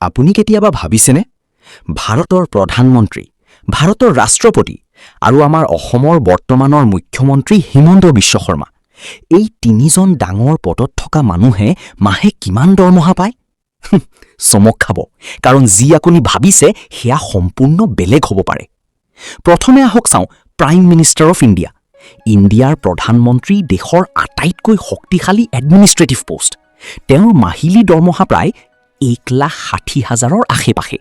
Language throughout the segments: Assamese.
আপুনি কেতিয়াবা ভাবিছেনে, ভাৰতৰ প্ৰধানমন্ত্ৰী, ভাৰতৰ ৰাষ্ট্ৰপতি আৰু আমাৰ অসমৰ বৰ্তমানৰ মুখ্যমন্ত্ৰী হিমন্ত বিশ্ব শৰ্মা, এই তিনিজন ডাঙৰ পদত থকা মানুহে মাহে কিমান দৰমহা পায়? চমক খাব, কাৰণ যি আপুনি ভাবিছে সেয়া সম্পূৰ্ণ বেলেগ হ'ব পাৰে। প্ৰথমে আহক চাওঁ প্ৰাইম মিনিষ্টাৰ অফ ইণ্ডিয়া। ইণ্ডিয়াৰ প্ৰধানমন্ত্ৰী দেশৰ আটাইতকৈ শক্তিশালী এডমিনিষ্ট্ৰেটিভ পোষ্ট। তেওঁৰ মাহিলী দৰমহা প্ৰায় 1,60,000ৰ আশে পাশে।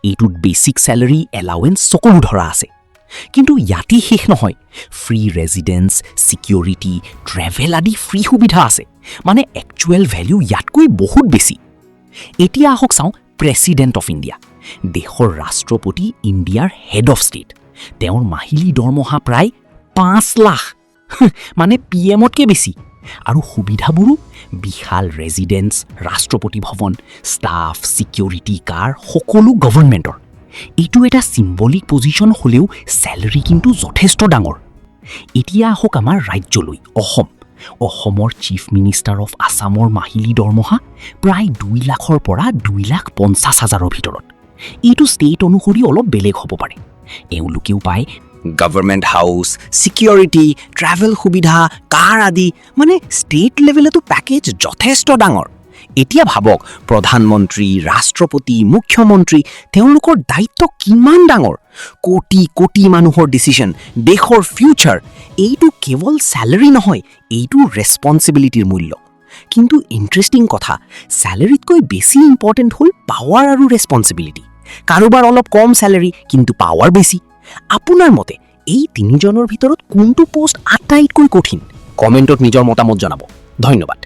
এইটোত বেচিক চেলাৰী, এলাৱেঞ্চ সকলো ধৰা আছে। কিন্তু ইয়াতেই শেষ নহয়। ফ্ৰী ৰেজিডেন্স, ছিকিউৰিটি, ট্ৰেভেল আদি ফ্ৰী সুবিধা আছে। মানে একচুৱেল ভেল্যু ইয়াতকৈ বহুত বেছি। এতিয়া আহক চাওঁ প্ৰেছিডেণ্ট অফ ইণ্ডিয়া। দেশৰ ৰাষ্ট্ৰপতি, ইণ্ডিয়াৰ হেড অফ ষ্টেট। তেওঁৰ মাহিলী দৰমহা প্ৰায় 5 লাখ, মানে পিএমতকৈ বেছি। আৰু সুবিধাবোৰো বিশাল ৰেজিডেন্স, ৰাষ্ট্ৰপতি ভৱন, ষ্টাফ, ছিকিউৰিটি, কাৰ সকলো গভৰ্ণমেণ্টৰ। এইটো এটা চিম্বলিক পজিশ্যন হ'লেও চেলাৰী কিন্তু যথেষ্ট ডাঙৰ। এতিয়া আহক আমাৰ ৰাজ্যলৈ, অসম। অসমৰ চিফ মিনিষ্টাৰ অফ আছামৰ মাহিলী দৰমহা প্ৰায় 2 লাখৰ পৰা 2,50,000ৰ ভিতৰত। এইটো ষ্টেট অনুসৰি অলপ বেলেগ হ'ব পাৰে। এওঁলোকেও পায় গভৰ্ণমেণ্ট হাউচ, ছিকিউৰিটি, ট্ৰেভেল সুবিধা, কাৰ আদি। মানে ষ্টেট লেভেলতো পেকেজ যথেষ্ট ডাঙৰ। এতিয়া ভাবক, প্ৰধানমন্ত্ৰী, ৰাষ্ট্ৰপতি, মুখ্যমন্ত্ৰী, তেওঁলোকৰ দায়িত্ব কিমান ডাঙৰ! কোটি কোটি মানুহৰ ডিচিশ্যন, দেশৰ ফিউচাৰ। এইটো কেৱল চেলাৰী নহয়, এইটো ৰেচপনচিবিলিটিৰ মূল্য। কিন্তু ইণ্টাৰেষ্টিং কথা, চেলাৰীতকৈ বেছি ইম্পৰ্টেণ্ট হ'ল পাৱাৰ আৰু ৰেচপনচিবিলিটি। কাৰোবাৰ অলপ কম চেলাৰী, কিন্তু পাৱাৰ বেছি। আপোনাৰ মতে এই তিনিজনৰ ভিতৰত কোনটো পোষ্ট আটাইতকৈ কঠিন? কমেণ্টত নিজৰ মতামত জনাব। ধন্যবাদ।